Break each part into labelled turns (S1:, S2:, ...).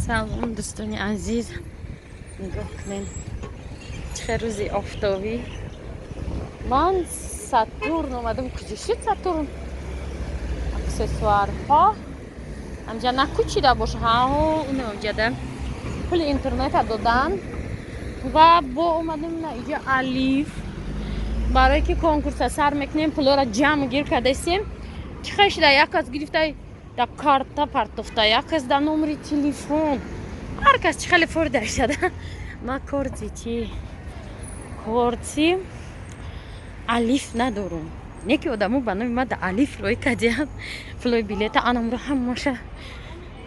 S1: Салом, дӯстони азиз. Нигоҳ кунед, чӣ хел рӯзи офтобӣ. Ман Сатурн омадам. Куҷо шид Сатурн? Аксессуарҳо ҳамҷа накучида боша. Ҳао, унаҷада пули интернета додан ва бо омадем на иҷа Алиф, барое ки конкурса сар мекунем. Пулора ҷамъ гир кардастем. Чӣ хел шида? Як кас гирифта, да карта партофта, як кас да номери телефон, ҳар кас чӣ хеле фоида шуда. Ма корти чи, корти Алиф надорум, не ки одамо ба номи ма да Алиф рӯй кардиям пулои билета. Анамро ҳамаша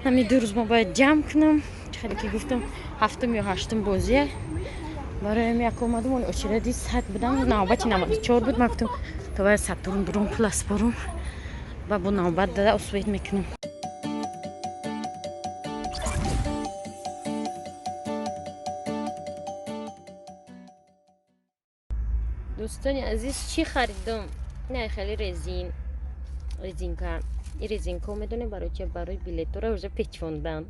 S1: ҳами 2 рӯз ма бояд ҷамъ кунам. Чӣ хеле ки гуфтам, ҳафтум ё ҳаштум бозия. Барои як омадам, оли очереди 100 будам, навбати 94 буд. Ман гуфтам, то бояд Сатурн бурум, пул аспорум ва бо навбат дада успеть мекунам. Дӯстони азиз, чӣ харидам? Не, хеле резинка. И резинкао медонем барои чи? Барои билетора уже печондан.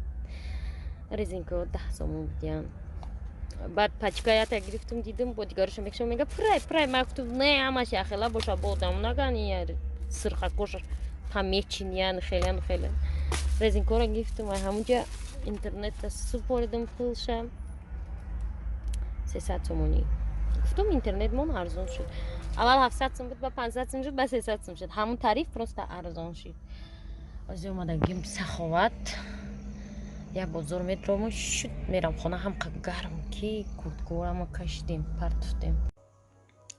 S1: Резинкао 10 сомон будиян. Баъд пачка ята гирифтум, дидум, бо дигароша мекушам, мега: «Пурай, пурай». Ман гуфтум: «Не, ҳамаш яхела боша, бо одам наган сирхакоша ҳамечинян». Хеле хеле резинкаро гирифтум. Ай ҳамунҷа интернета супоридам пулша, 300 сомонӣ. Гуфтум, интернетмон арзон шуд. Аввал 700 сум буд, ба 500 сум шуд, ба 300 сум шуд. Ҳамун тариф просто арзон шуд. Ози омадагим Саховат, як бозор метрому шуд, мерам хона. Ҳамқа гарм ки курткорамо кашидем, партуфтем.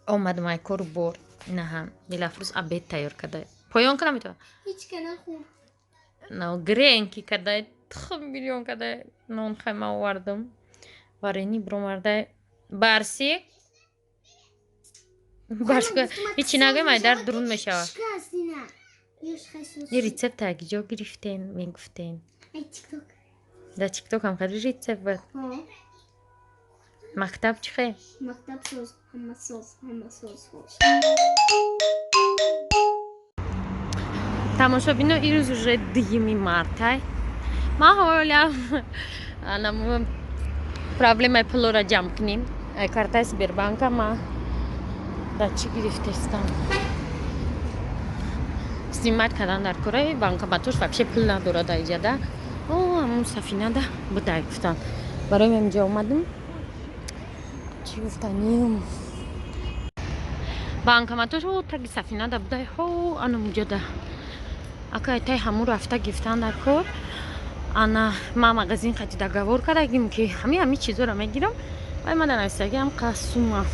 S1: Омадам ай кору бор. Инаҳа, Дилафрӯз обед тайёр карда. Поён када метавон.
S2: Ҳеч ка нахӯрд.
S1: Гренки кадай, тухм бирён кадай, нон хайма овардам, варени биромардай. Барсик, барсик, ҳечи нагӯем, ай дар дурун мешавад.
S2: Шикаст ина. Ёш хасус.
S1: Ин рецепта ҷо гирифтен, мегуфтен?
S2: Ай ТикТок.
S1: Дар ТикТок ҳам хади рецепт буд?
S2: Ҳо.
S1: Мактаб чӣ хел?
S2: Мактаб соз, ҳама соз, ҳама соз соз.
S1: Тамошобино, ирӯз уже 2 мартай. Ман ҳолям анам проблемаи пулора ҷамъ кунем. Ай картаи Сбербанка ма дар чӣ гирифтестам, снимать кардан дар кораи банкоматош вообще пул надорад. Аиҷада о ҳамун сафинада будай, гуфтан. Барои инҷа омадам. Чӣ гуфтаним, банкоматош о таги сафинада будай, ҳо, анамуҷада. Акай тай ҳамун рафта гирифтан дар кор. Ана ма магазин қати договор кардагим, ки ҳами чизоро мегирам. Вай ма нависагиам, қа сума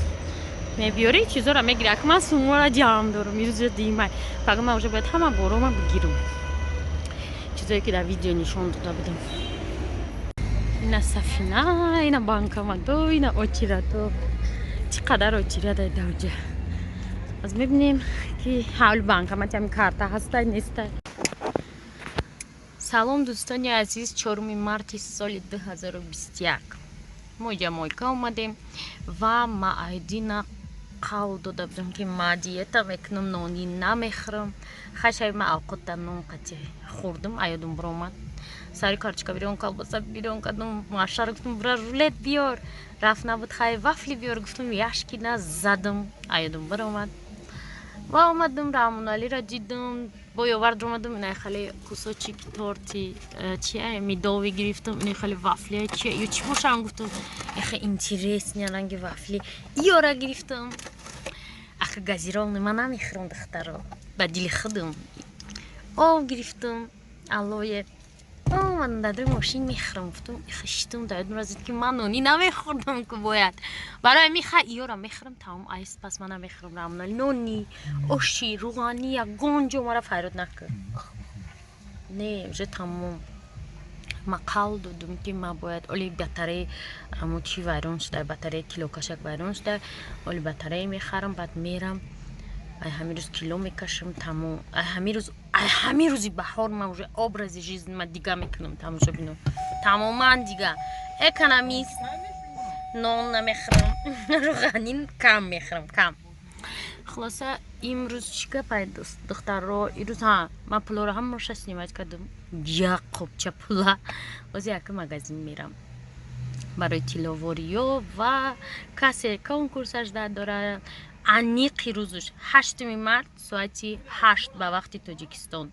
S1: мебиёри, чизоро мегири. Ак ман суммаро ҷамъ дорам. Ирӯза димай, фақат ман уже бояд ҳама борома бигирам, чизое ки дар видео нишон дода будам. Ина сафина, ина банкомато, ина очередо. Чӣ қадар очереда давҷа. Аз мебинем, ки ҳавли банкомати ҳами карта ҳастай, нестай. Салом, дӯстони азиз. 4 марти соли 2021 мо ҷамойка омадем ва ма айдина қавл дода будам, ки ма диета мекунам, нони намехӯрам. Хашаи ма авқотда нон қати хӯрдум, аёдум биромад. Сари карточка бирён, колбаса бирён кардум. Машаро гуфтум: «Бура, рулет биёр». Рафт, набуд. «Хай, вафли биёр», гуфтум, яшкина задум, аёдум биромад. Ва омадам, Раҳмоналиро дидум, бо ёвар омадам. Инай хеле кусочек торти чи медовый гирифтам, инай хеле вафли чи ё чӣ бошам, гуфтам, эхе интересный ранги вафли ёра гирифтам. Аха, газированный ман намехӯрам, духтаро, ба дили худам об гирифтам, алое. Омадам, дар дори мошин мехӯрам, гуфтам, хиштум. Дар ёдам расид, ки ман нони намехӯрдам, ку бояд. Барои ҳамин ха иёра мехӯрам, тамом. Айс пас ман намехӯрам. Раҳмонали, нони, оши рӯғанӣ ягон ҷо мара файрод накун. Не, уже тамом. Ма қавл додум, ки ма бояд оли батареи амо чи вайрон шуда, батареи килокашак вайрон шуда, оли батарея мехарам, баъд мерам, ай ҳамин рӯз кило мекашам, тамом. Ай ҳамин рӯз, ай ҳамин рӯзи баҳор ма уже образи жизни ма дига мекунам, тамошобино, тамоман дига. Экономист, нон намехӯрам, рӯғанин кам мехӯрам, кам. Хулоса, имрӯз чӣ гапай, духтарро? Ирӯз ҳа, ман пулоро ҳамаша снимать кардам, як қопча пула. Ҳозир яка магазин мерам барои тилловориё ва касе конкурсаш дора. Аниқи рӯзш 8 март, соати 8 ба вақти Тоҷикистон.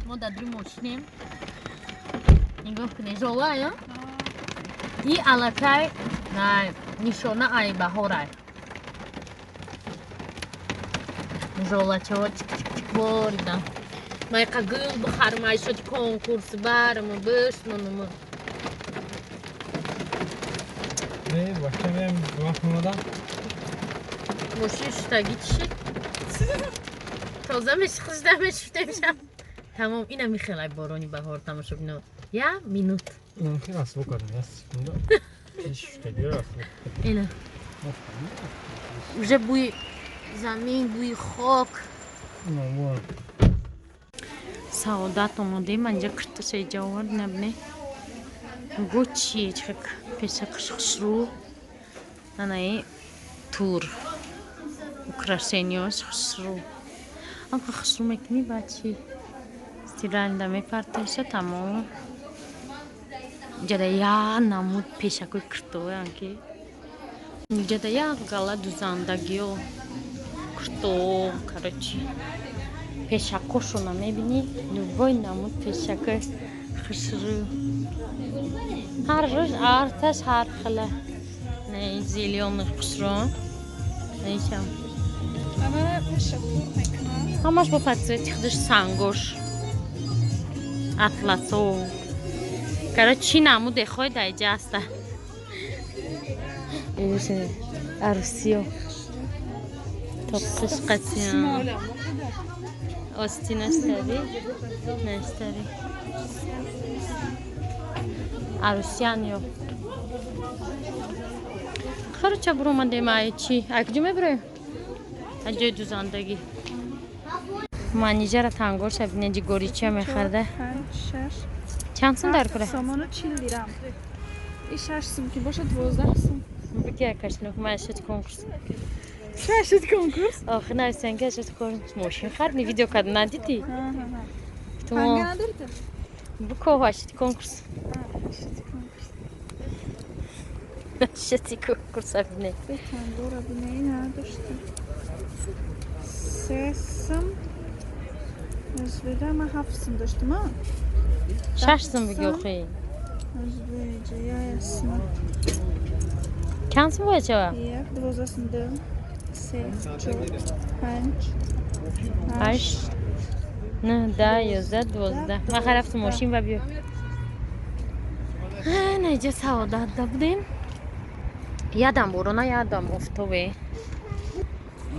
S1: Мо дар дури мошинем, нигоҳ кунед, жола я и аллакай нишона ай баҳорай, жолачаҳо чик-чик-чик воридан. Майқа гул бихарам, ай шоди конкурс барам бишнонам.
S3: Не, бача меам, вақт омадам.
S1: Мошин шуштагӣ чӣ шуд? Тоза мешхушда мешуфтемшам. Тамом, ина михелай борони баҳор, тамошобино. Я минут.
S3: Ин расво кардам, я секунда. Шуштагиро расво.
S1: Ина. Уже бӯи замин, бӯи хок. Саодат омодем, анҷа кирташа иҷа овард, набне. Го чие, чихак пеша хушрӯ. Анаи тур. Украшенияш хушрӯ. Амқа хушрӯ мекунӣ, баъд чи? Стиральда мепарташа, тамом. Иҷада як намуд пешакои киртоян ки. Иҷада як гала дузандагиё кирто, короче. Пешакошона мебинӣ, любой намуд пешака хушрӯ. Ҳар рӯз арташ ҳар хела. Не, зелёный хушрӯ. Нешам. Ҳамаш бо подсвети худаш, сангош. Атласо. Короче, чӣ намуде хоҳӣ, дар иҷа аста. Арусиё. Тоқиш қатиям. Ости наштари? Наштари. Арусиян ё. Короче, буромадем ай чи? Ай куҷо мебироем? Аз ҷои дузандагӣ. Манижара тангоша бинед, ҷигорича мехарда. Чанд сум дар кура?
S4: Сомону 40 дирам. И 6 сум ки бошад, 12 сум.
S1: Бики якашнук, ман шуд конкурс.
S4: Шуд конкурс?
S1: Охи, нависен ки шуд конкурс. Мошин харидни, видео кард, надидӣ?
S4: Танга надорите?
S1: Буко, шуд конкурс. Шуди конкурс бинед.
S4: Тангора бинед, надошта. 3 сум. Озбеда ман 7 сум доштам, а?
S1: 6 сум биги охи.
S4: Озбеҷа ясма.
S1: Чанд сум бояд шава?
S4: Як, 12 сум, ду, се, чор, панҷ,
S1: ҳашт, нӯҳ, 10, 11, 12. Ман хай рафтум мошин ва биё. Наиҷа саодатда будем. Ядам борона, ядам офтобе.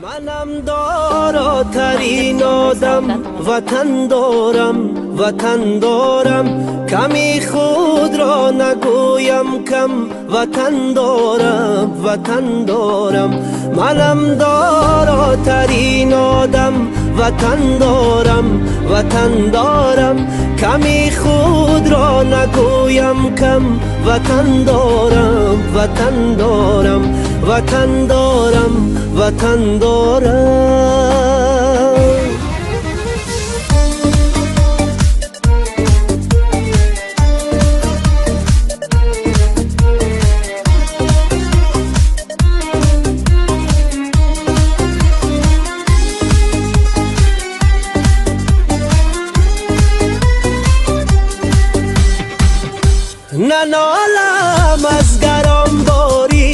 S5: Манам доротарин одам, ватан дорам, ватан дорам. Ками худро нагӯям кам, ватан дорам, ватан дорам. Манам доротарин одам, ватан дорам, ватан дорам. Ками худро нагӯям кам, ватан дорам, ватан дорам, ватан дорам, ватан дорам. Нанолам аз гаронборӣ,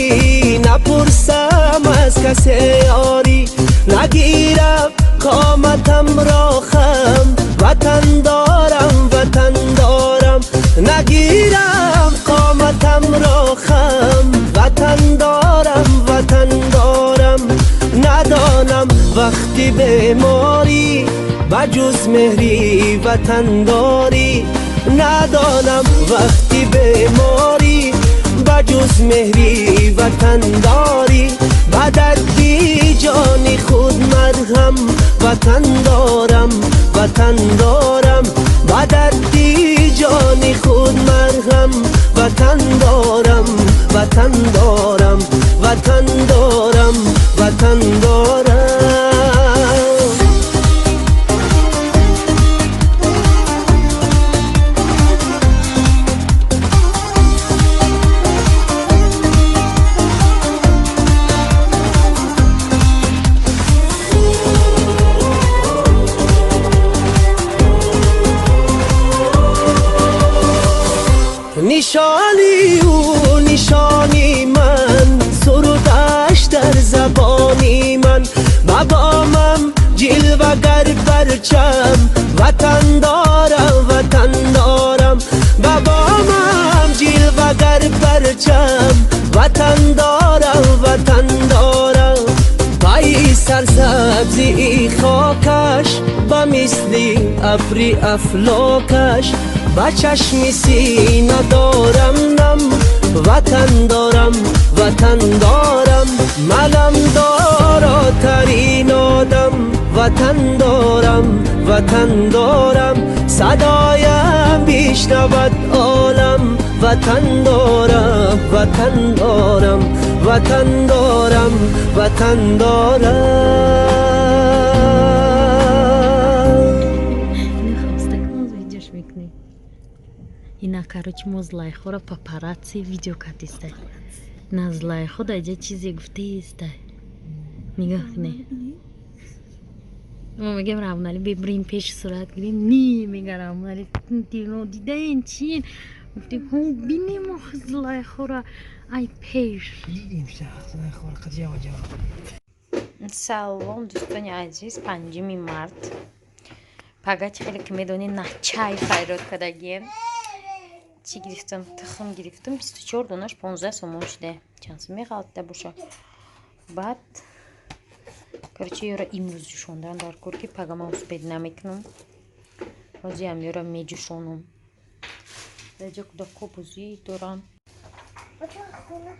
S5: напурсам аз касе ёрӣ, нагирам қоматамро хам, ватан дорам, ватан дорам. Нагирам қоматамро хам, ватан дорам, ватан дорам. Надонам вақти беморӣ ба ҷуз меҳри ватандорӣ, надонам вақти беморӣ ба ҷуз меҳри ватандорӣ. Ба дарди ҷони худ марҳам, ватан дорам, ватан дорам. Ба дарди ҷони худ марҳам, ватан дорам, ватан дорам. Ватан дорам, Ватан дорам. Нишони ӯ нишони ман, сурудаш дар забони ман. Ба бомам ҷилвагар парчам, Ватан дорам, Ватан дорам. Ба бомам ҷилвагар парчам, Ватан дорам, Ватан дорам. Пайи сарсабзии хокаш, ба мисли абри афлокаш, ба чашми сина дорам нам, Ватан дорам, Ватан дорам. Манам доротарин одам, Ватан дорам, Ватан дорам. Садоям бишнавад олам, Ватан дорам, Ватан дорам, Ватан дорам, Ватан дорам.
S1: Видеош мекунӣ. Ина, короче, мо Зулайхоро папарацци видео кардистай. На, Зулайхо дар ҷа чизе гуфтаистай, нигоҳ кунед. Мо мегем, Равнали, бибрин, пеши сурат гирем. Ни, мега Равнали, дидаен чин? Гуфтем, ҳо, бинем охи Зулайхора ай пеш.
S3: Дидем Зулайхора қадиава ҷава.
S1: Салом, дӯстони азиз. 5 март пагати, хеле ки медонед, на чай файрод кардагием. Чӣ гирифтам? Тухм гирифтам, 24 донаш 15 сомон шуда. Чанд сум меғалтида боша? Баъд, короче, ёра имрӯз ҷӯшондан дар кор, ки пага ман успеть намекунам. Ҳозиам ёра меҷӯшонам. Дар ҷо кӯдакҳо бозӣ доранд.
S2: Хона.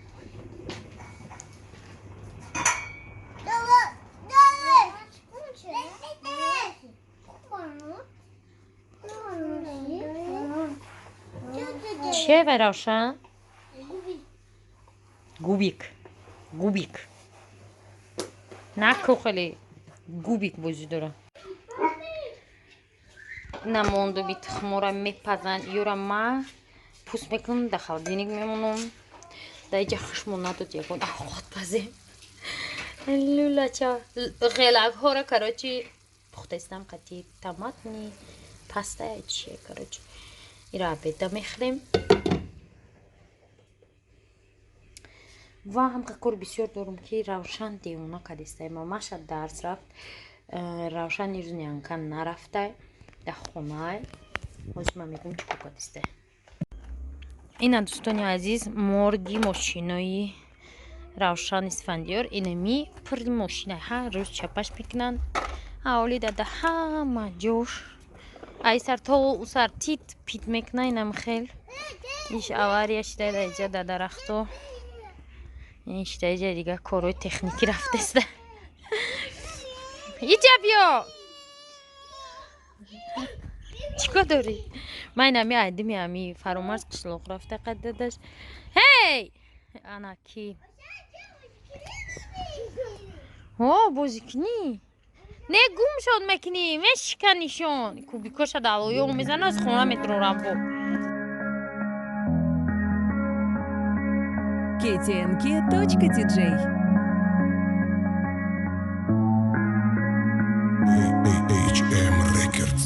S1: Чие вай, Равшан? Губик, губик наку, хеле губик бозӣ дора. Намондуби тухмора мепазанд. Ёра ма пӯст мекунам, дар холодильник мемонам. Дар иҷа хушмо надод, ягон авқот пазем. Лулача ғелакҳоро, короче, пухтаистам қати томатный паста чие. Короче, ира обеда мехӯрем ва ҳамқа кор бисёр дорум, ки Равшан девона кадистай. Мамаша дарс рафт. Равшан ирӯз нянька нарафтай, дар хонай. Ҳозир ман мегӯм, чӣ кор кадистай. Ина, дӯстони азиз, морги мошинои Равшан Исфандиёр. Инами пурри мошина, ҳар рӯз чапаш мекунанд. Аоли дада ҳама ҷош ай сар то сар тит пит мекуна. Инам хел иш авария шида дар иҷа, дар дарахто ишта. Иҷа дига корҳои техникӣ рафтеста. Иҷа биё, чӣ кор дорӣ? Ман инами айдими ами Фаромарз қишлоқ рафта қад дадаш. Ҳей, ана ки ҳо бозӣ кунӣ? Не, гум шод мекунӣ, мешиканишон. Кубикоша далоё мезана, аз хона метрорам бо.
S6: ktnk.tj.
S7: HM Records.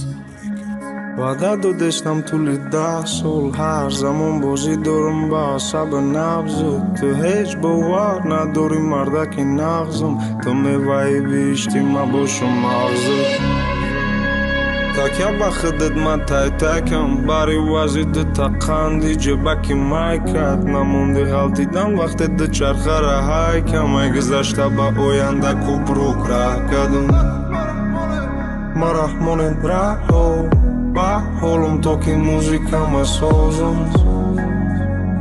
S8: Ваъда додештам тӯли 10 сол, ҳар замон бозӣ дорум ба асаби набзу. Ту ҳеҷ бовар надорӣ, мардаки нағзум. Ту меваи биҳишти ма бошум мағзу. Такя ба худат, ман тайтакам. Бари вази дута қанди ҷебаки майкат. Намонди ғалтидан вақте ду чархара ҳайкам. Ай гузашта ба оянда купрук раҳ кардум. Мара монед раҳо ба ҳолум, то ки музика ма созум.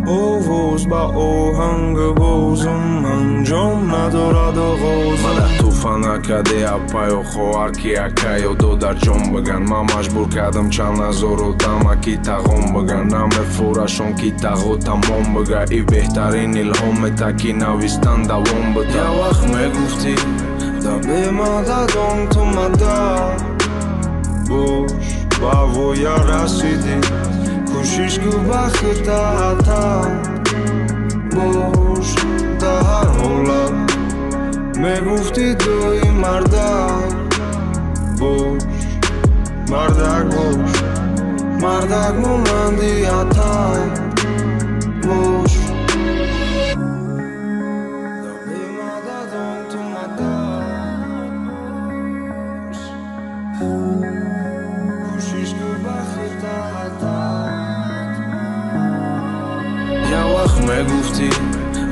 S8: Овоз ба оҳанг бозум анҷом надорад оғозум. Мана туфа накаде апаю хоҳар, ки акаю додарҷон биган. Ман маҷбур кардам чанд ҳазор одама, ки тағом биган. Намефурашон, ки тағо тамом бига. И беҳтарин илҳом мета, ки навистан давом бида. Як вақт мегуфтӣ, да бемададон ту мадад бош, ба воя расидӣ, кӯшиш ку бахта ата бош. Да ҳар ҳолат мегуфтӣ, туи мардак бош, мардак бош, мардак монанди ата бош. Да бемададон ту мадад бош, кӯшиш ку бахта ата. Як вақт мегуфтӣ,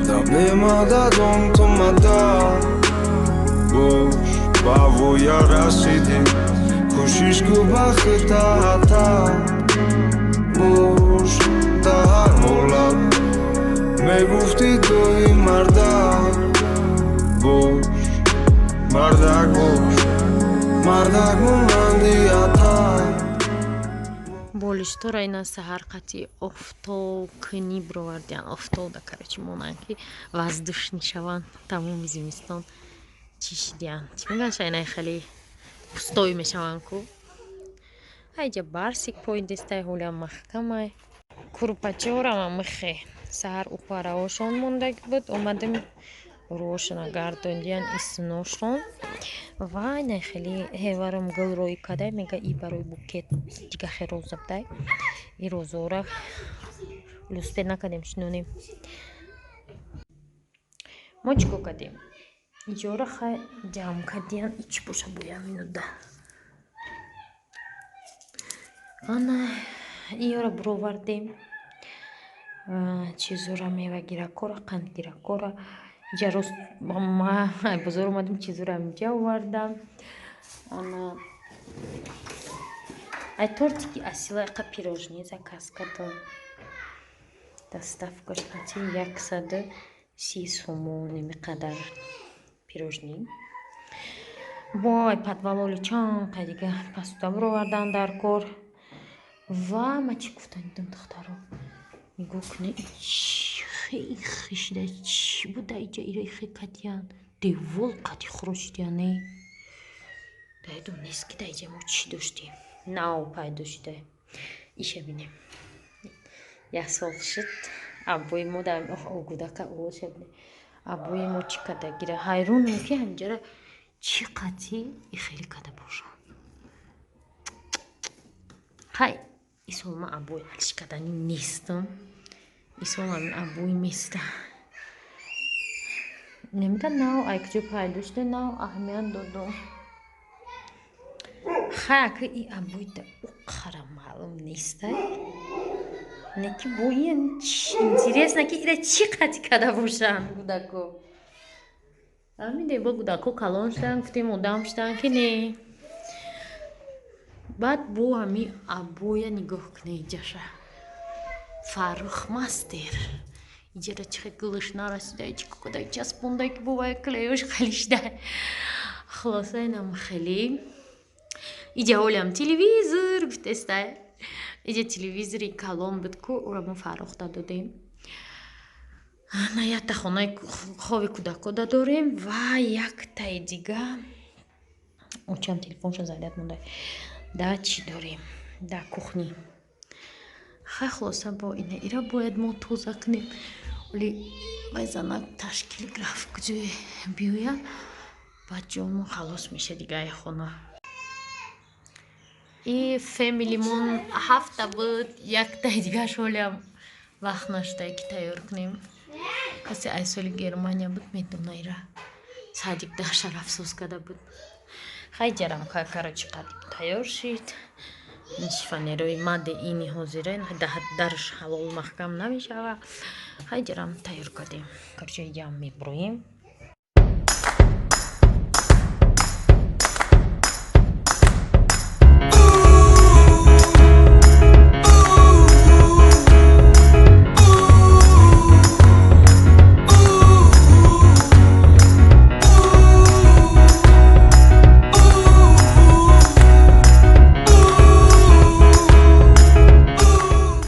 S8: да бемададон ту мадад бош, ба воя расидӣ, кӯшиш ку бахта ата бош. Да ҳар ҳолат мегуфтӣ, туи мардак бош, мардак бош, мардак монанди ата.
S1: Болиштора ина саҳар қати офтоб кунӣ бировардиан. Офтобда, короче, монанд, ки воздушный шаванд. Тамоми зимистон чӣ шидиан, чӣ мегӯянд, шайнаи хеле пустой мешаванд ку. Айҷа барсик поидестай, ҳолиам маҳкамай. Курпачорама михе саҳар упараошон мондаги буд, омадем, рӯошона гардондиян, исношон. Ва ина хеле ҳеварам гул рӯй кадай, мега, и барои букет дига хе роза будай. И розора успеть накардем шинонем. Мо чӣ кор кардем? Иҷора хай ҷамъ кардиян, ичи боша боям минуда. Ана иёра буровардем, чизора, мевагиракора, қандгиракора. Иҷа рост ма бозор омадем, чизора инҷа овардам. Ана ай тортики асила яқа пирожни заказ кардам, доставкаш қати 130 сомон немиқадар пирожни. Бо ай подвалоли чанд қа дига посуда буровардан дар кор. Ва ма чӣ гуфтан дидам, духтаро, нигоҳ кунед, хе шида чӣ буда иҷа, ира хе катиян, девол қати хурошидиян. Не, даёдум нест, ки дар иҷа мо чӣ доштем, нав пайдо шуда. Иша бинем, як сол шуд абои мо дар гудака овозша бинем, абои мо чӣ када гира. Ҳайронам, ки ҳаминҷара чӣ қатӣ и хеле када боша. Хай, исол ман абои ҳалиш кардани нестам, исол ҳамин абои места. Намедонам, нав ай куҷо пайдо шуда, нав аҳамият додум. Хай, ака, и абоида уқара маълум нестай, не ки боин интересно, ки ира чӣ қатӣ када бошанд гудако. Ҳамин бо гудако калон шудан, гуфтем, одам шудан, ки не. Баъд бо ҳамин абоя нигоҳ кунед, иҷаша Фаррух мастер иҷара чихе гулаш нарасида, чи куда часпонда, ки бовай клеёш халишда. Хулоса, инам хеле иҷа ҳолиам телевизор гуфтестай. Иҷа телевизори калон буд ку, ӯро мо Фаррухта додем. На якта хонаи хоби кӯдакода дорем ва яктаи дига очам телефоншо заряд монда, да чӣ дорем, да кухни. Хай, хулоса, бо ина ира бояд мо тоза кунем. Оли вай занак ташкил рафт, куҷое биёяд, баъд ҷомо халос меша дига хона. И фэмилимон ҳафта буд, яктаи дигаш ҳолиам вақт нашуда, ки тайёр кунем. Касе ай соли Германия буд, медона, ира садик да шарафсоз карда буд. Хай, ҷарам короче, қадим тайёр шид. Шифонерои маде ини ҳозира дарш ҳалол маҳкам намешава. Хай, ҷарам тайёр кардем. Короче, иҷам мебуроем.